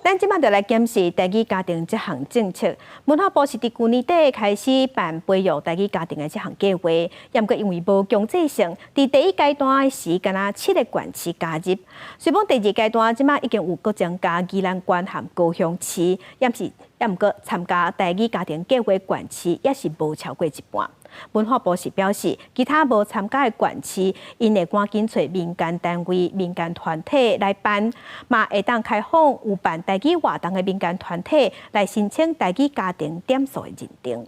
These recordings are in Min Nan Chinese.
咱這擺就來檢視台語家庭這項政策。文化部是佇舊年底開始辦培育台語家庭的這項計劃，毋過因為無強制性，佇第一階段的時，干焦七個縣市加入。雖講第二階段這擺已經有閣增加宜蘭縣和高雄市，也是也毋過參加台語家庭計劃縣市也是無超過一半。文化部是表示，其他無參加的縣市，𪜶會趕緊揣民間單位、民間團體來辦，嘛會當開放有辦台語活動的民間團體來申請台語家庭點數的認定。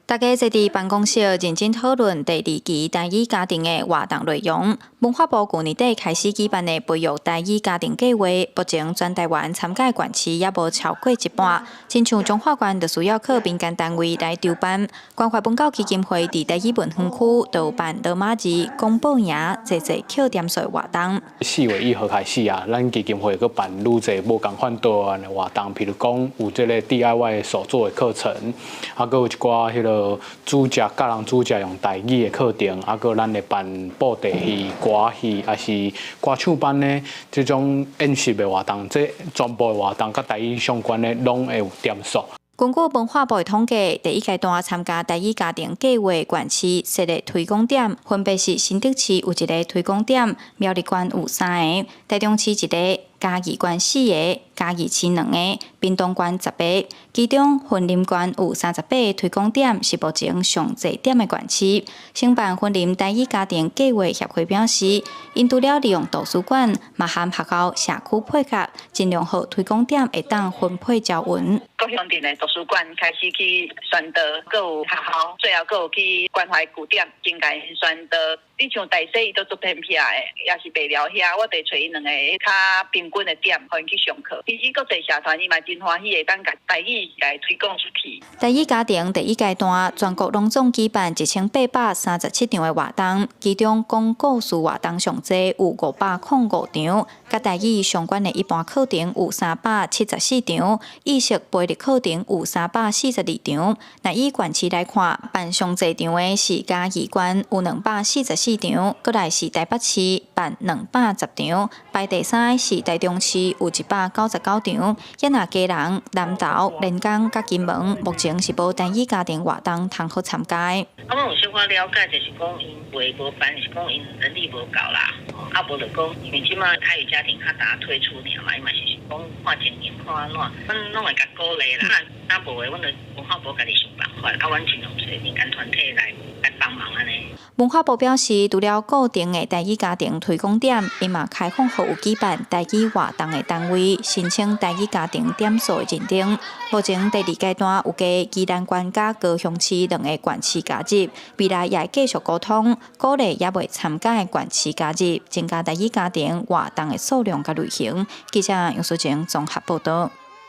大家坐佇辦公室認真討論第二期台語家庭的活動內容。文化部舊年底開始舉辦的培育台語家庭計劃，目前全台灣參加的縣市猶無超過一半。親像彰化縣就需要靠民間單位來籌辦。關懷文教基金會佇台語文園區就有辦羅馬字、廣播營、濟濟扣點數的活動。4月1號開始啊，咱基金會閣辦愈濟無仝款多元的活動，譬如講有這个 DIY 手作的課程，啊，閣有一寡彼个煮食教人煮食用台語的課程，啊，閣咱會辦布袋戲、歌戲，抑是歌唱班呢，這種演習的活動，這全部的活動佮台語相關的，攏會有點數。根據文化部的統計，第一階段參加台語家庭計劃縣市設立推廣點，分別是新竹市有一个推廣點，苗栗縣有三个，台中市一个，嘉義縣四个，嘉義市兩个，屏東縣10个，其中雲林縣有38个推廣點，是目前上濟點的縣市。承辦雲林台語家庭計劃協會表示，𪜶除了利用圖書館，嘛和學校、社區配合，盡量予推廣點會當分配均勻。各鄉鎮的圖書館開始去宣導，閣有學校，最後閣有去關懷據點，增共𪜶宣導。你像大細伊都足偏僻的，也是袂了遐，我得揣𪜶兩個較平均的點，予𪜶去上課。其實國際社團伊嘛真歡喜會當共台語來推廣出去。台語家庭第一階段，全國攏總舉辦1837場的活動，其中講故事活動上濟有505場，佮台語相關的一般課程有374場，意識培育課程有342場。若以縣市來看，辦上濟場的是嘉義縣，有244場，閣來是台北市辦210場，排第三个是台中市，有199場。也若基隆、南投、連江佮金門，目前是無台語家庭活動通好參加的。啊，阮有小可了解，就是講𪜶會無辦，是講𪜶人力無夠啦。啊，無就講，因為這擺台語家庭較早推出爾嘛，伊嘛是想講看情形看按怎，阮攏會共鼓勵啦。若無的，阮就文化部家己想辦法，啊，阮盡量揣民間團體來來幫忙按呢。文化部表示，除了固定的台語家庭推廣點，伊嘛開放予有舉辦台語活動的單位申請台語家庭點數的認定。目前第二階段有加宜蘭縣佮高雄市兩个縣市加入，未來也會繼續溝通，鼓勵猶未參加的縣市加入，增加台語家庭活動的數量佮類型。記者楊淑靜綜合報導。